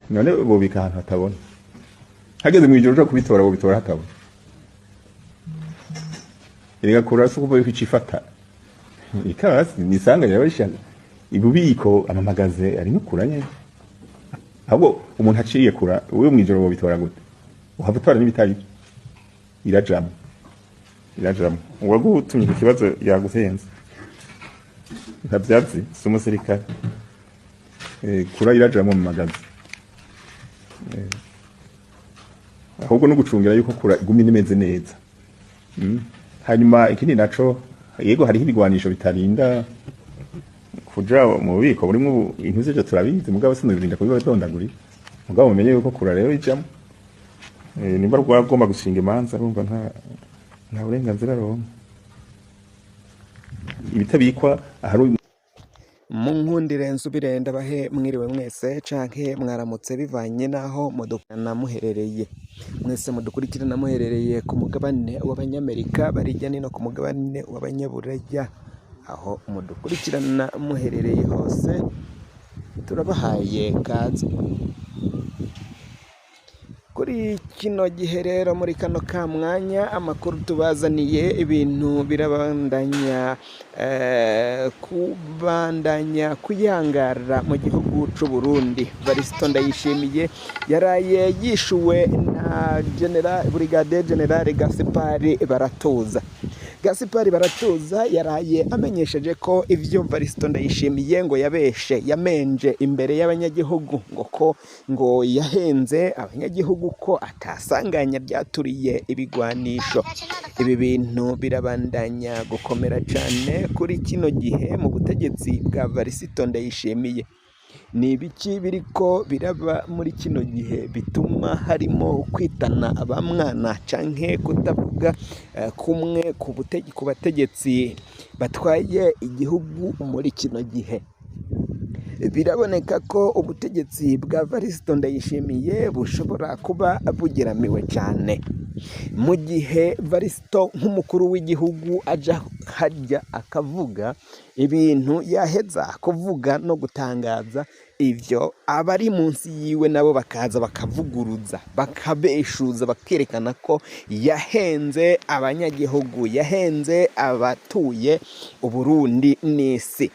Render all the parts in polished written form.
None bobika ahantu hatabona? Hageze mw'ijoro uja kubitora, bobitora hatabona? Erega kura si ukuvuga yuko icifata ikasi nisanga yabisha ibubiko amamagaze arimo kura nyene. Ahubwo umuntu aciye kura wewe mw'ijoro bobitora gute? Uhava utora n'ibitari byo. Irajamwo, irajamwo. Uwagutumye ku kibazo yaguhenze, ntavyatsi, si umusirikare. Kura irajamwo mu magazi. Ahubwo no gucungira yuko kura iguma imeze neza. Hanyuma ikindi naco, yego, hariho ibigwanisho bitarinda kuja mu bubiko burimwo ibintu vy'ivyo turabizi, mugabo sinobirinda kubibadondagurira. Mugabo mumenye yuko kura rero ijamwo. Nimba rwagomba gushinga imanza, urumva nta burenganzira aronka ibitabikwa ahari. Mu nkundire nsubire ndabahe mwiriwe mwese canke mwaramutse, bivanye n'aho mudukana muherereye. Mwese mudukurikirana muherereye ku mugabane w'Abanyamerika, bari hirya no hino ku mugabane w'Abanyaburaya, aho mudukurikirana muherereye hose, turabahaye kaze. Kuri kino gihe rero, muri kano ka mwanya, amakuru tubazaniye, ibintu birabandanya kubandanya kuyangara mu gihugu c'u Burundi. Varisito Ndayishimiye yaraye yishuwe na General Brigadier General Gaspard Baratuza. Gaspard Baratuza yaraye amenyesheje ko ivyo Varisito Ndayishimiye ngo yabeshe, yamenje imbere y'abanyagihugu, ngo ko ngo yahenze abanyagihugu, ko atasanganya ryaturiye ibigwanisho. Ibi bintu birabandanya gukomera cane kuri kino gihe mu butegetsi bwa Varisito Ndayishimiye. Ni ibiki biriko biraba muri kino gihe bituma harimo kwitana abamwana canke kutavuga kumwe ku bategetsi batwaye igihugu muri kino gihe? Biraboneka ko ubutegetsi bwa Varisito Ndayishimiye bushobora kuba bugeramiwe cyane, mu gihe Varisito nk'umukuru w'igihugu aja harya akavuga ibintu, yaheza kuvuga no gutangaza ivyo, abari munsi yiwe nabo bakaza bakavuguruza, bakabeshuza, bakerekana ko yahenze abanyagihugu, yahenze abatuye Uburundi n'isi.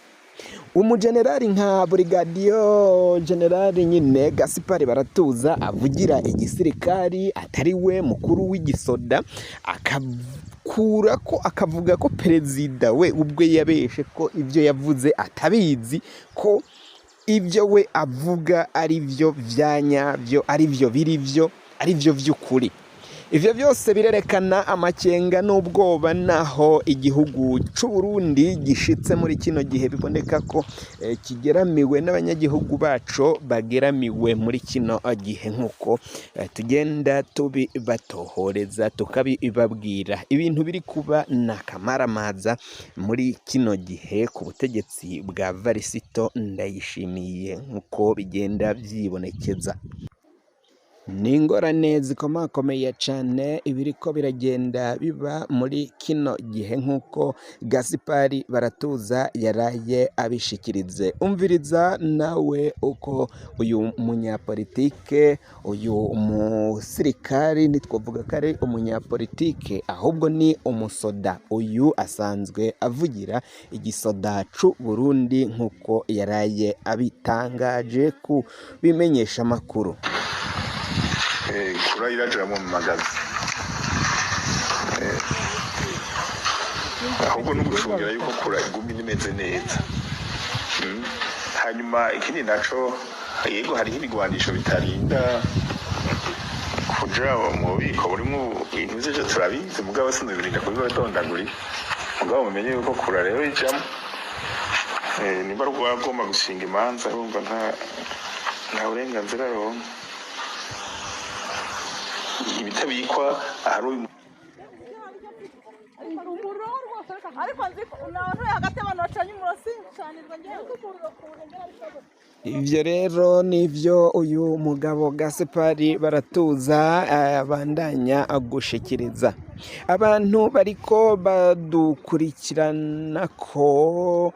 Umujenerali nka Brigadier General nyine Gaspard Baratuza avugira igisirikari, atari we mukuru w'igisoda, akakura ko akavuga ko perezida we ubwe yabeshe, ko ibyo yavuze atabizi, ko ibyo we avuga ari byo vya nyabyo, ari byo biri byo, ari byo vy'ukuri. Ivyo byose birerekana amakenga n'ubwoba naho igihugu c'u Burundi gishitse muri kino gihe. Biboneka ko kigeramiwe n'abanyagihugu baco bageramiwe muri kino gihe, nk'uko tugenda tubibatohoreza, tukabibabwira. Ibintu biri kuba ni akamaramaza muri kino gihe ku butegetsi bwa Varisito Ndayishimiye, nk'uko bigenda vyibonekeza. Ni ingorane zikomakomeye cane ibiriko biragenda biba muri kino gihe, nk'uko Gaspard Baratuza yaraye abishikirize. Umviriza nawe uko uyu munyapolitike, uyu musirikari, ntitwavuga ko ari umunyapolitike ahubwo ni umusoda, uyu asanzwe avugira igisoda c'u Burundi, nk'uko yaraye abitangaje ku bimenyeshamakuru. Kura irajamwo mu magazi. Ahubwo no gucungira yuko kura iguma imeze neza. Hanyuma ikindi naco, yego, hariho ibigwanisho bitarinda kuja mu bubiko burimwo ibintu vy'ivyo turabizi, mugabo sinobirinda kubibadondagurira. Mugabo mumenye yuko kura rero ijamwo. Nimba rwagomba gushinga imanza, urumva nta burenganzira aronka ibitabikwa ahari uyu. Umuriro rwose, ariko nzi ko nawe hagati y'abantu bacanye umuriro sincanirwa ngewe umuriro kuwurengera ariko. Ivyo rero nivyo uyu mugabo Gaspard Baratuza abandanya gushikiriza. Abantu bariko badukurikirana ko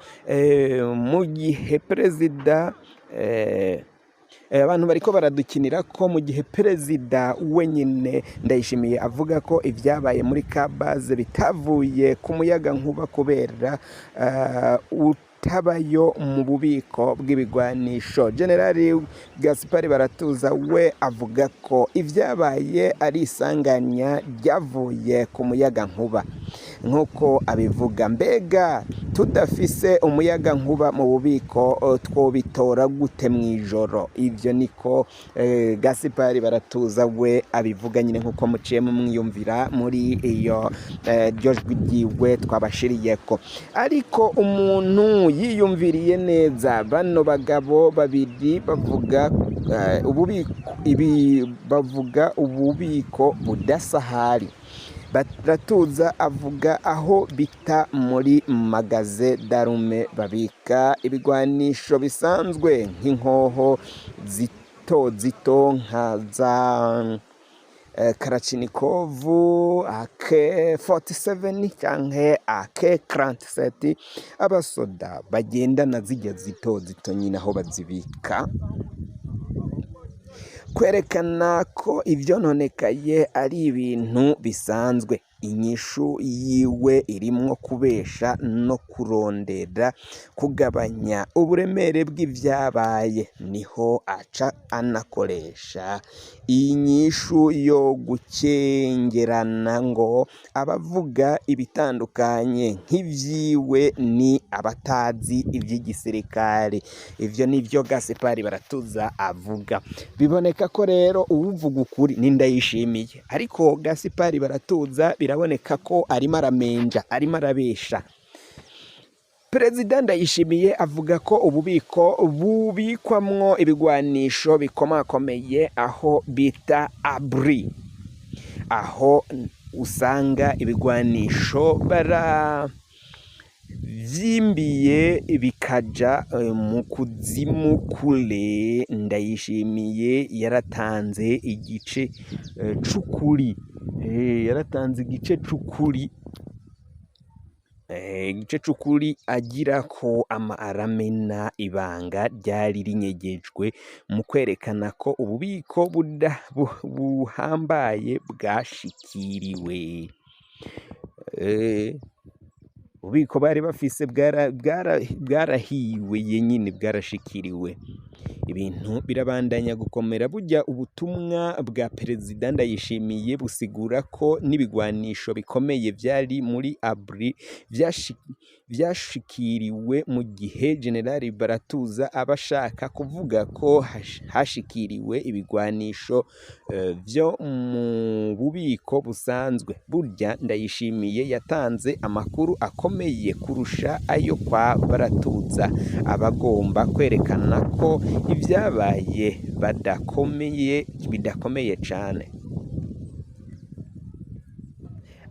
mu gihe perezida Abantu bariko baradukinira ko mu gihe perezida wenyine Ndayishimiye avuga ko ibyabaye muri Kabaze bitavuye ku muyaga nkuba kubera utabayo mu bubiko bw'ibigwanisho. Generali Gaspari Baratuza we avuga ko ibyabaye ari isanganya ryavuye ku muyaga nkuba nk'uko abivuga. Mbega tudafise umuyaga nkuba mu bubiko, twobitora gute mw'ijoro? Ivyo niko Gaspari Baratuza we abivuga nyine, nk'uko muciye mumwiyumvira muri iyo ryo jwi ryiwe twabashiriyeko. Ariko umuntu yiyumviriye neza, bano bagabo babiri bavuga ububiko, ibi bavuga ububiko budasahari. Baratuza avuga aho bita muri magasin d'armes babika ibigwanisho bisanzwe nk'inkoho zito zito nka za Kalachnikov, AK 47 canke AK 47, abasoda bagendana zirya zito zito nyine aho bazibika, kwerekana ko ivyononekaye ari ibintu bisanzwe. Inyishu yiwe irimwo kubesha no kurondera kugabanya uburemere bw'ivyabaye. Niho aca anakoresha inyishu yo gucengerana ngo abavuga ibitandukanye nk'ivyiwe ni abatazi ivy'igisirikare. Ivyo nivyo Gaspari Baratuza avuga. Biboneka ko rero uwuvuga ukuri ni Ndayishimiye, ariko Gaspari Baratuza biraboneka ko arimo aramenja, arimo arabesha. Perezida Ndayishimiye avuga ko ububiko bubikwamwo ibigwanisho bikomakomeye aho bita abri, aho usanga ibigwanisho bara vyimbiye bikaja mu kuzimu kure. Ndayishimiye yaratanze igice c'ukuri, yaratanze igice c'ukuri, igice c'ukuri agira ko ama aramena ibanga ryari rinyegejwe mu kwerekana ko ububiko buhambaye bwashikiriwe. Ububiko bari bafise bwarahiwe yenyine, bwarashikiriwe. Ibintu birabandanya gukomera. Burya ubutumwa bwa perezida Ndayishimiye busigura ko n'ibigwanisho bikomeye vyari muri abri vyashikiriwe, mu gihe Generali Baratuza aba ashaka kuvuga ko hashikiriwe ibigwanisho vyo mu bubiko busanzwe. Burya Ndayishimiye yatanze amakuru akomeye kurusha ayo kwa Baratuza, abagomba kwerekana ko ibyabaye badakomeye, bidakomeye cane.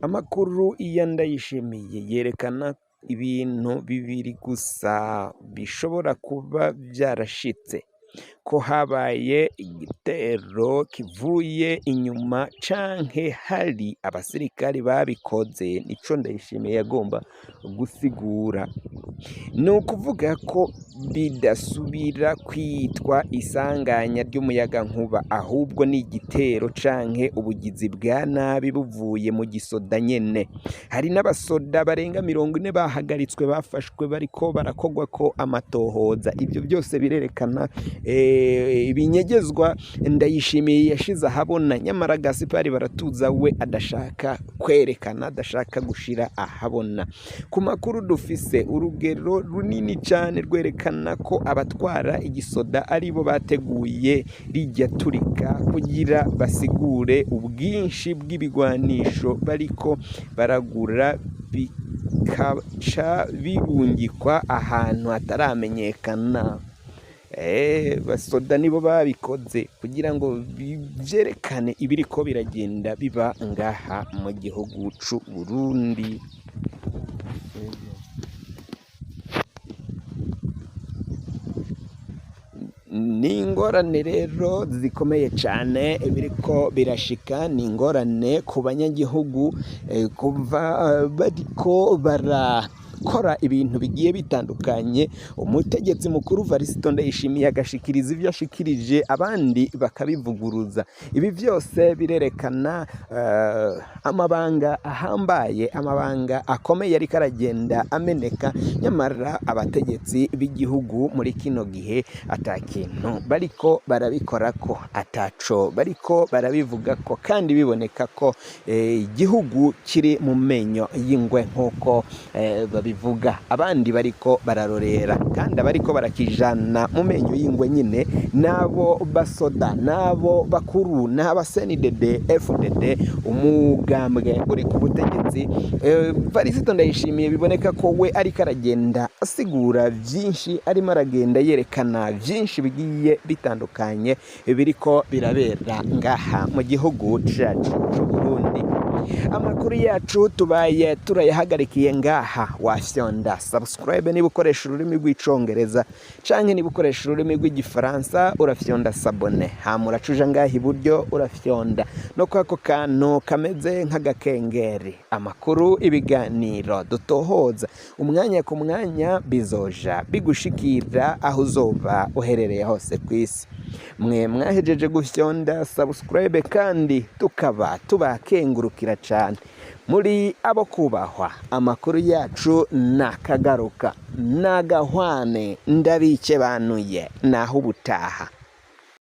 Amakuru ya Ndayishimiye yerekana ibintu bibiri gusa bishobora kuba vyarashitse: ko habaye igitero kivuye inyuma canke hari abasirikari babikoze. Nico Ndayishimiye yagomba gusigura. Ni ukuvuga ko bidasubira kwitwa isanganya ry'umuyagankuba, ahubwo ni igitero canke ubugizi bwa nabi buvuye mu gisoda nyene. Hari n'abasoda barenga 40 bahagaritswe, bafashwe, bariko barakogwako amatohoza. Ivyo byose birerekana ibinyegezwa Ndayishimiye yashize ahabona, nyamara Gaspari Baratuza we adashaka kwerekana, adashaka gushira ahabona. Ku makuru dufise, urugero runini cane rwerekana ko abatwara igisoda aribo bateguye rijya turika kugira basigure ubwinshi bw'ibigwanisho bariko baragura bikaca birungikwa ahantu hataramenyekana. Basoda nibo babikoze kugira ngo vyerekane ibiriko biragenda biba ngaha mu gihugu c'u Burundi. Ni ingorane rero zikomeye cane biriko birashika, ni ingorane ku banyagihugu kuva bariko bara barakora ibintu bigiye bitandukanye. Umutegetsi mukuru Varisito Ndayishimiye agashikiriza ivyo ashikirije, abandi bakabivuguruza. Ibi vyose birerekana amabanga ahambaye, amabanga akomeye ariko aragenda ameneka, nyamara abategetsi b'igihugu muri kino gihe ata kintu bariko barabikorako, ataco bariko barabivugako, kandi biboneka ko igihugu kiri mu menyo y'ingwe nk'uko babivuga. Abandi bariko bararorera, kandi abariko barakijana mu menyo y'ingwe nyine n'abo basoda, n'abo bakuru, n'aba CNDD FDD, umugambwe uri ku butegetsi. Varisito Ndayishimiye biboneka ko we ariko aragenda asigura byinshi, arimo aragenda yerekana byinshi bigiye bitandukanye biriko birabera ngaha mu gihugu cacu c'u Burundi. Amakuru yacu tubaye turayahagarikiye ngaha. Wafyonda subscribe niba ukoresha ururimi rw'Icongereza, canke niba ukoresha ururimi rw'Igifaransa urafyonda s'abonner, hama uracuja ngaha iburyo, urafyonda no kwako kantu kameze nk'agakengeri. Amakuru, ibiganiro dutohoza umwanya ku mwanya bizoja bigushikira aho uzoba uherereye hose ku isi. Mwe mwahejeje gufyonda subscribe, kandi tukaba tubakengurukira cyane, muri abo kubahwa. Amakuru yacu nakagaruka nagahwane, ndabikebanuye, naho ubutaha.